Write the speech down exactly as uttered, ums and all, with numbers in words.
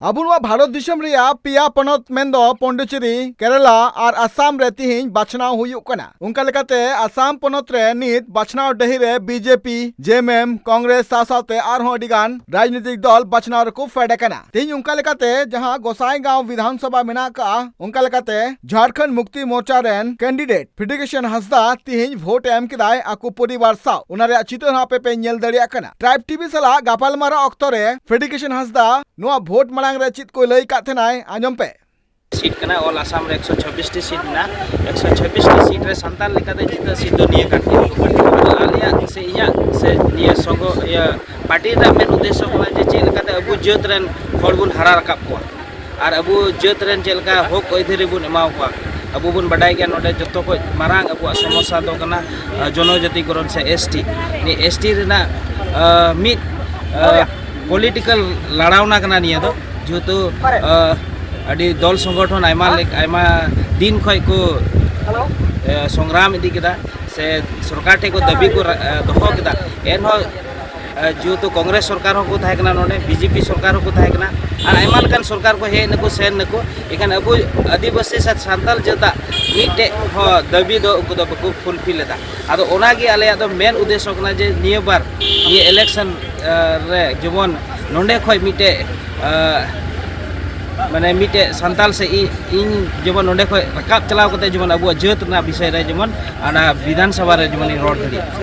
ᱟᱵᱚ ᱱᱚᱣᱟ ᱵᱷᱟᱨᱚᱛ ᱫᱤᱥᱚᱢ ᱨᱮᱭᱟᱜ ᱯᱮᱭᱟ ᱯᱚᱱᱚᱛ ᱢᱮᱱᱫᱚ ᱯᱚᱱᱰᱤᱪᱮᱨᱤ, ᱠᱮᱨᱟᱞᱟ ᱟᱨ ᱟᱥᱟᱢ ᱨᱮ ᱛᱤᱦᱤᱧ ᱵᱟᱪᱷᱱᱟᱣ ᱦᱩᱭᱩᱜ ᱠᱟᱱᱟ᱾ ᱚᱱᱠᱟ ᱞᱮᱠᱟᱛᱮ ᱟᱥᱟᱢ ᱯᱚᱱᱚᱛ ᱨᱮ ᱱᱤᱛ ᱵᱟᱪᱷᱱᱟᱣ ᱰᱟᱹᱦᱤ ᱨᱮ ᱵᱤᱡᱮᱯᱤ, ᱡᱮᱮᱢᱮᱢ, ᱠᱚᱝᱜᱨᱮᱥ ᱥᱟᱶ ᱥᱟᱶᱛᱮ ᱟᱨᱦᱚᱸ ᱟᱹᱰᱤ ᱜᱟᱱ ᱨᱟᱡᱽᱱᱤᱛᱤᱠ ᱫᱚᱞ ᱵᱟᱪᱷᱱᱟᱣ ᱨᱮᱠᱚ ᱯᱷᱮᱰ ᱟᱠᱟᱱᱟ᱾ ᱛᱤᱦᱤᱧ ᱚᱱᱠᱟ ᱞᱮᱠᱟᱛᱮ ᱡᱟᱦᱟᱸ ᱜᱚᱥᱟᱭᱜᱟᱸᱣ ᱵᱤᱫᱷᱟᱱ ᱥᱚᱵᱷᱟ ᱢᱮᱱᱟᱜ ᱟᱠᱟᱫᱼᱟ, ᱚᱱᱠᱟ ᱞᱮᱠᱟᱛᱮ ᱡᱷᱟᱲᱠᱷᱚᱸᱰ ᱢᱩᱠᱛᱤ ᱢᱳᱨᱪᱟ ᱨᱮᱱ ᱠᱮᱱᱰᱤᱰᱮᱴ ᱯᱷᱮᱰᱤᱠᱮᱥᱚᱱ ᱦᱟᱸᱥᱫᱟ ᱛᱤᱦᱤᱧ ᱵᱷᱳᱴ ᱮ ᱮᱢ ᱠᱮᱫᱟᱭ ᱟᱠᱚ ᱯᱚᱨᱤᱵᱟᱨ ᱥᱟᱶ᱾ ᱚᱱᱟ ᱨᱮᱭᱟᱜ ᱪᱤᱛᱟᱹᱨ ᱦᱚᱸ ᱟᱯᱮ ᱯᱮ ᱧᱮᱞ ᱫᱟᱲᱮᱭᱟᱜ ᱠᱟᱱᱟ᱾ ᱴᱨᱟᱭᱤᱵᱽ ᱴᱤᱵᱷᱤ ᱥᱟᱞᱟᱜ ᱜᱟᱯᱟᱞᱢᱟᱨᱟᱣ ᱚᱠᱛᱚ ᱨᱮ ᱯᱷᱮᱰᱤᱠᱮᱥᱚᱱ ᱦᱟᱸᱥᱫᱟ ᱱᱚᱣᱟ ᱵᱷᱳᱴ ᱢᱟᱲᱟᱝ ᱨᱮ ᱪᱮᱫ ᱠᱚ ᱞᱟᱹᱭ ᱟᱠᱟᱫ ᱛᱟᱦᱮᱱᱟᱭ, ᱟᱸᱡᱚᱢ ᱯᱮ᱾ ᱥᱤᱴ ᱠᱟᱱᱟ, ᱚᱞ ᱟᱥᱟᱢ ᱨᱮ ᱮᱠᱥᱚ ᱪᱷᱟᱵᱵᱤᱥ ᱴᱤ ᱥᱤᱴ ᱢᱮᱱᱟᱜᱼᱟ᱾ ᱮᱠᱥᱚ ᱪᱷᱟᱵᱵᱤᱥ ᱴᱤ ᱥᱤᱴ ᱨᱮ ᱥᱟᱱᱛᱟᱲ ᱞᱮᱠᱟᱛᱮ ᱡᱤᱛᱟᱹ ᱥᱤᱴ ᱫᱚ ᱱᱤᱭᱟᱹ ᱠᱟᱱ ᱜᱮᱭᱟ᱾ ᱟᱫᱚ ᱟᱞᱮᱭᱟᱜ ᱥᱮ ᱤᱧᱟᱹᱜ ᱥᱮ ᱱᱤᱭᱟᱹ ᱥᱚᱝᱜᱚ, ᱤᱭᱟᱹ ᱯᱟᱨᱴᱤ ᱨᱮᱱᱟᱜ ᱢᱮᱱ ᱩᱫᱽᱫᱮᱥᱥᱚ ᱠᱟᱱᱟ ᱡᱮ ᱪᱮᱫ ᱞᱮᱠᱟᱛᱮ ᱟᱵᱚ ᱡᱟᱹᱛ ᱨᱮᱱ ᱦᱚᱲ ᱵᱚᱱ ᱦᱟᱨᱟ ᱨᱟᱠᱟᱵ ᱠᱚᱣᱟ ᱟᱨ ᱟᱵᱚ ᱡᱟᱹᱛ ᱨᱮᱱ ᱪᱮᱫ ᱞᱮᱠᱟ ᱦᱚᱠ ᱟᱹᱭᱫᱟᱹᱨᱤ ᱵᱚᱱ ᱮᱢᱟᱣ ᱠᱚᱣᱟ᱾ ᱟᱵᱚ ᱵᱚᱱ ᱵᱟᱰᱟᱭ ᱜᱮᱭᱟ, ᱱᱚᱰᱮ ᱡᱚᱛᱚ ᱠᱷᱚᱱ ᱢᱟᱨᱟᱝ ᱟᱵᱚᱣᱟᱜ ᱥᱚᱢᱚᱥᱥᱟ ᱫᱚ ᱠᱟᱱᱟ, ᱟᱸ, ᱡᱚᱱᱚᱡᱟᱛᱤᱠᱚᱨᱚᱱ ᱥᱮ ᱮᱥ ᱴᱤ᱾ ᱱᱤᱭᱟᱹ ᱮᱥ ᱴᱤ ᱨᱮᱱᱟᱜ, ᱟᱸ, ᱢᱤᱫ, ᱟᱸ, ᱯᱚᱞᱤᱴᱤᱠᱟᱞ ᱞᱟᱲᱟᱣᱱᱟ ᱠᱟᱱᱟ ᱱᱤᱭᱟᱹ ᱫᱚ, ᱡᱮᱦᱮᱛᱩ, ᱟᱸ, ᱟᱹᱰᱤ ᱫᱚᱞ ᱥᱚᱝᱜᱚᱴᱷᱚᱱ ᱟᱭᱢᱟ ᱞᱮᱠ-, ᱟᱭᱢᱟ ᱫᱤᱱ ᱠᱷᱚᱱ ᱠᱚ, ᱟᱸ, ᱥᱚᱝᱜᱨᱟᱢ ᱤᱫᱤ ᱠᱮᱫᱟ ᱥᱮ ᱥᱚᱨᱠᱟᱨ ᱴᱷᱮᱱ ᱠᱚ ᱫᱟᱹᱵᱤ ᱠᱚ ᱨᱟ-, ᱟᱸ, ᱫᱚᱦᱚ ᱠᱮᱫᱟ᱾ ᱮᱱᱦᱚᱸ ᱟᱸ, ᱡᱮᱦᱮᱛᱩ ᱠᱚᱝᱜᱨᱮᱥ ᱥᱚᱨᱠᱟᱨ ᱦᱚᱸᱠᱚ ᱛᱟᱦᱮᱸ ᱠᱟᱱᱟ, ᱱᱚᱰᱮ ᱵᱤᱡᱮᱯᱤ ᱥᱚᱨᱠᱟᱨ ᱦᱚᱸᱠᱚ ᱛᱟᱦᱮᱸ ᱠᱟᱱᱟ, ᱟᱨ ᱟᱭᱢᱟ ᱞᱮᱠᱟᱱ ᱥᱚᱨᱠᱟᱨ ᱠᱚ ᱦᱮᱡ ᱱᱟᱠᱚ, ᱥᱮᱱ ᱱᱟᱠᱚ, ᱮᱱᱠᱷᱟᱱ ᱟᱵᱚ ᱟᱹᱫᱤᱵᱟᱹᱥᱤ ᱥᱮ ᱥᱟᱱᱛᱟᱲ ᱡᱟᱹᱛᱟᱜ ᱢᱤᱫᱴᱮᱡ ᱦᱚᱸ ᱫᱟᱹᱵᱤ ᱫᱚ ᱩᱱᱠᱩ ᱫᱚ ᱵᱟᱠᱚ ᱯᱷᱩᱞᱯᱷᱤᱞ ᱮᱫᱟ᱾ ᱟᱫᱚ ᱚᱱᱟᱜᱮ ᱟᱞᱮᱭᱟᱜ ᱫᱚ ᱢᱮᱱ ᱩᱫᱽᱫᱮᱥᱥᱚ ᱠᱟᱱᱟ ᱡᱮ ᱱᱤᱭᱟᱹ ᱵᱟᱨ ᱱᱤᱭᱟᱹ ᱤᱞᱮᱠᱥᱚᱱ, ᱟᱸ, ᱨᱮ ᱡᱮᱢᱚᱱ ᱱᱚᱰᱮ ᱠᱷᱚᱡ ᱢᱤᱫᱴᱮᱡ, ᱟᱸ, ᱢᱟᱱᱮ ᱢᱤᱫᱴᱮᱡ ᱥᱟᱱᱛᱟᱲ ᱥᱮ ᱤ-, ᱤᱧ ᱡᱮᱢᱚᱱ ᱱᱚᱰᱮ ᱠᱷᱚᱡ ᱨᱟᱠᱟᱵ ᱪᱟᱞᱟᱣ ᱠᱟᱛᱮ ᱡᱮᱢᱚᱱ ᱟᱵᱚᱣᱟᱜ ᱡᱟᱹᱛ ᱨᱮᱱᱟᱜ ᱵᱤᱥᱚᱭ ᱨᱮ ᱡᱮᱢᱚᱱ ᱚᱱᱟ ᱵᱤᱫᱷᱟᱱ ᱥᱚᱵᱷᱟ ᱨᱮ ᱡᱮᱢᱚᱱᱤᱧ ᱨᱚᱲ ᱫᱟᱲᱮᱭᱟᱜ᱾